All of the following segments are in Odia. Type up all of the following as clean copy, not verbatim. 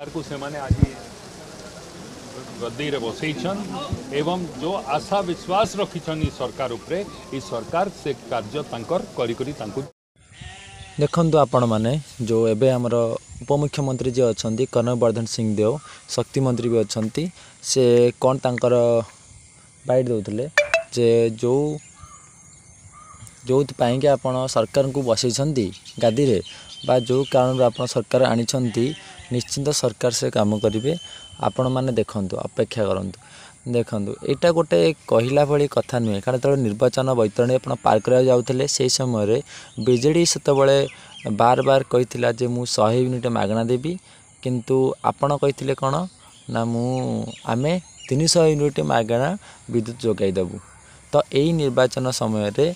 ସରକାରକୁ ସେମାନେ ଆଜି ଗଦିରେ ବସେଇଛନ୍ ଏବଂ ଯେଉଁ ଆଶା ବିଶ୍ୱାସ ରଖିଛନ୍ ଏ ସରକାର ଉପରେ, ଏ ସରକାର ସେ କାର୍ଯ୍ୟ ତାଙ୍କର କରି କରି ତାଙ୍କୁ। ଦେଖନ୍ତୁ ଆପଣମାନେ, ଯେଉଁ ଏବେ ଆମର ଉପମୁଖ୍ୟମନ୍ତ୍ରୀ ଯିଏ ଅଛନ୍ତି କନକ ବର୍ଦ୍ଧନ ସିଂଦେଓ, ଶକ୍ତି ମନ୍ତ୍ରୀ ବି ଅଛନ୍ତି, ସେ କ'ଣ ତାଙ୍କର ବାଇଟ୍ ଦେଉଥିଲେ ଯେ ଯେଉଁଥିପାଇଁକି ଆପଣ ସରକାରଙ୍କୁ ବସେଇଛନ୍ତି ଗାଦିରେ ବା ଯେଉଁ କାରଣରୁ ଆପଣ ସରକାର ଆଣିଛନ୍ତି, ନିଶ୍ଚିନ୍ତ ସରକାର ସେ କାମ କରିବେ। ଆପଣମାନେ ଦେଖନ୍ତୁ, ଅପେକ୍ଷା କରନ୍ତୁ। ଦେଖନ୍ତୁ, ଏଇଟା ଗୋଟେ କହିଲା ଭଳି କଥା ନୁହେଁ, କାରଣ ଯେତେବେଳେ ନିର୍ବାଚନ ବୈତରଣୀ ଆପଣ ପାର କରିବାକୁ ଯାଉଥିଲେ, ସେଇ ସମୟରେ ବିଜେଡ଼ି ସେତେବେଳେ ବାର ବାର କହିଥିଲା ଯେ ମୁଁ 100 ୟୁନିଟ୍ ମାଗଣା ଦେବି, କିନ୍ତୁ ଆପଣ କହିଥିଲେ କ'ଣ ନା ମୁଁ ଆମେ 300 ୟୁନିଟ୍ ମାଗଣା ବିଦ୍ୟୁତ ଯୋଗାଇ ଦେବୁ। ତ ଏଇ ନିର୍ବାଚନ ସମୟରେ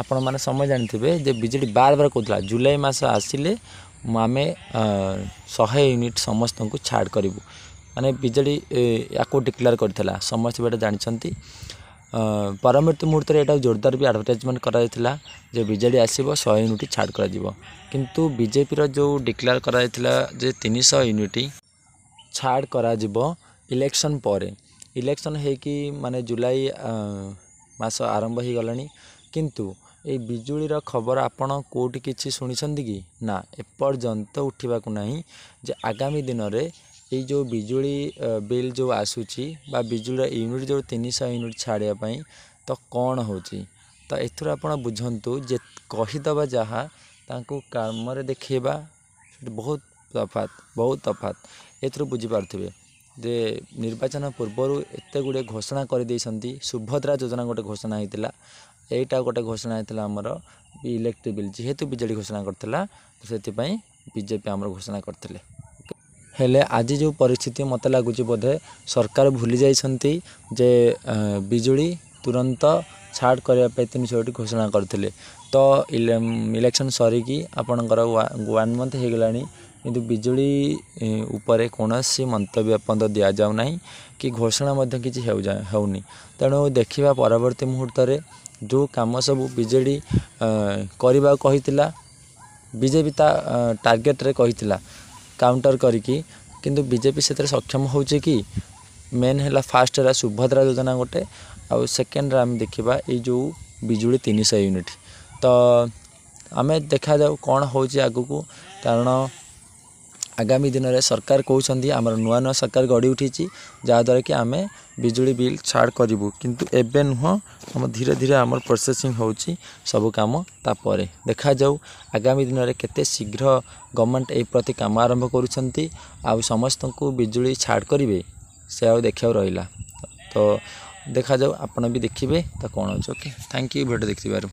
ଆପଣମାନେ ସମୟ ଜାଣିଥିବେ ଯେ ବିଜେଡ଼ି ବାର ବାର କହୁଥିଲା ଜୁଲାଇ ମାସ ଆସିଲେ ଆମେ 100 ୟୁନିଟ୍ ସମସ୍ତଙ୍କୁ ଛାଡ଼ କରିବୁ। ମାନେ ବିଜେଡ଼ି ୟାକୁ ଡିକ୍ଲେୟାର କରିଥିଲା, ସମସ୍ତେ ବି ଏଇଟା ଜାଣିଛନ୍ତି। ପରବର୍ତ୍ତୀ ମୁହୂର୍ତ୍ତରେ ଏଇଟା ଜୋରଦାର ବି ଆଡ଼ଭର୍ଟାଇଜମେଣ୍ଟ କରାଯାଇଥିଲା ଯେ ବିଜେଡ଼ି ଆସିବ, 100 ୟୁନିଟ୍ ଛାଡ଼ କରାଯିବ। କିନ୍ତୁ ବିଜେପିର ଯେଉଁ ଡିକ୍ଲେୟାର କରାଯାଇଥିଲା ଯେ 300 ୟୁନିଟ୍ ଛାଡ଼ କରାଯିବ ଇଲେକ୍ସନ୍ ପରେ, ଇଲେକ୍ସନ୍ ହେଇକି ମାନେ ଜୁଲାଇ ମାସ ଆରମ୍ଭ ହେଇଗଲାଣି, କିନ୍ତୁ ଏଇ ବିଜୁଳିର ଖବର ଆପଣ କେଉଁଠି କିଛି ଶୁଣିଛନ୍ତି କି? ନା, ଏପର୍ଯ୍ୟନ୍ତ ଉଠିବାକୁ ନାହିଁ ଯେ ଆଗାମୀ ଦିନରେ ଏଇ ଯେଉଁ ବିଜୁଳି ବିଲ୍ ଯେଉଁ ଆସୁଛି ବା ବିଜୁଳିର ୟୁନିଟ୍ ଯେଉଁ 300 ୟୁନିଟ୍ ଛାଡ଼ିବା ପାଇଁ, ତ କ'ଣ ହେଉଛି? ତ ଏଥିରୁ ଆପଣ ବୁଝନ୍ତୁ ଯେ କହିଦେବା ଯାହା, ତାଙ୍କୁ କାମରେ ଦେଖେଇବା ସେଠି ବହୁତ ତଫାତ, ବହୁତ ତଫାତ। ଏଥିରୁ ବୁଝିପାରୁଥିବେ ଯେ ନିର୍ବାଚନ ପୂର୍ବରୁ ଏତେ ଗୁଡ଼ିଏ ଘୋଷଣା କରିଦେଇଛନ୍ତି। ସୁଭଦ୍ରା ଯୋଜନା ଗୋଟେ ଘୋଷଣା ହେଇଥିଲା, ଏଇଟା ଗୋଟେ ଘୋଷଣା ହେଇଥିଲା ଆମର ଇଲେକ୍ଟ୍ରିକ୍ ବିଲ୍। ଯେହେତୁ ବିଜେଡ଼ି ଘୋଷଣା କରିଥିଲା, ସେଥିପାଇଁ ବିଜେପି ଆମର ଘୋଷଣା କରିଥିଲେ। ହେଲେ ଆଜି ଯେଉଁ ପରିସ୍ଥିତି, ମୋତେ ଲାଗୁଛି ବୋଧେ ସରକାର ଭୁଲି ଯାଇଛନ୍ତି ଯେ ବିଜୁଳି ତୁରନ୍ତ ଛାଡ଼ କରିବା ପାଇଁ 300 ୟୁନିଟ୍ ଘୋଷଣା କରିଥିଲେ। ତ ଇଲେକ୍ସନ୍ ସରିକି ଆପଣଙ୍କର 1 ମନ୍ଥ ହେଇଗଲାଣି, କିନ୍ତୁ ବିଜୁଳି ଉପରେ କୌଣସି ମନ୍ତବ୍ୟ ଏପର୍ଯ୍ୟନ୍ତ ଦିଆଯାଉନାହିଁ କି ଘୋଷଣା ମଧ୍ୟ କିଛି ହେଉନି। ତେଣୁ ଦେଖିବା ପରବର୍ତ୍ତୀ ମୁହୂର୍ତ୍ତରେ ଯେଉଁ କାମ ସବୁ ବିଜେଡ଼ି କରିବାକୁ କହିଥିଲା, ବିଜେପି ତା ଟାର୍ଗେଟରେ କହିଥିଲା କାଉଣ୍ଟର କରିକି, କିନ୍ତୁ ବିଜେପି ସେଥିରେ ସକ୍ଷମ ହେଉଛି କି? ମେନ୍ ହେଲା, ଫାଷ୍ଟ ହେଲା ସୁଭଦ୍ରା ଯୋଜନା ଗୋଟେ, ଆଉ ସେକେଣ୍ଡରେ ଆମେ ଦେଖିବା ଏଇ ଯେଉଁ ବିଜୁଳି 300 ୟୁନିଟ୍। ତ ଆମେ ଦେଖାଯାଉ କ'ଣ ହେଉଛି ଆଗକୁ, କାରଣ ଆଗାମୀ ଦିନରେ ସରକାର କହୁଛନ୍ତି ଆମର ନୂଆ ନୂଆ ସରକାର ଗଢ଼ି ଉଠିଛି, ଯାହାଦ୍ୱାରା କି ଆମେ ବିଜୁଳି ବିଲ୍ ଛାଡ଼ କରିବୁ, କିନ୍ତୁ ଏବେ ନୁହଁ, ଆମ ଧୀରେ ଧୀରେ ଆମର ପ୍ରୋସେସିଂ ହେଉଛି ସବୁ କାମ ତାପରେ। ଦେଖାଯାଉ ଆଗାମୀ ଦିନରେ କେତେ ଶୀଘ୍ର ଗଭର୍ଣ୍ଣମେଣ୍ଟ ଏହି ପ୍ରତି କାମ ଆରମ୍ଭ କରୁଛନ୍ତି ଆଉ ସମସ୍ତଙ୍କୁ ବିଜୁଳି ଛାଡ଼ କରିବେ, ସେ ଆଉ ଦେଖିବାକୁ ରହିଲା। ତ ଦେଖାଯାଉ, ଆପଣ ବି ଦେଖିବେ ତ କ'ଣ ଅଛି। Okay, thank you video ଦେଖିଥିବାରୁ।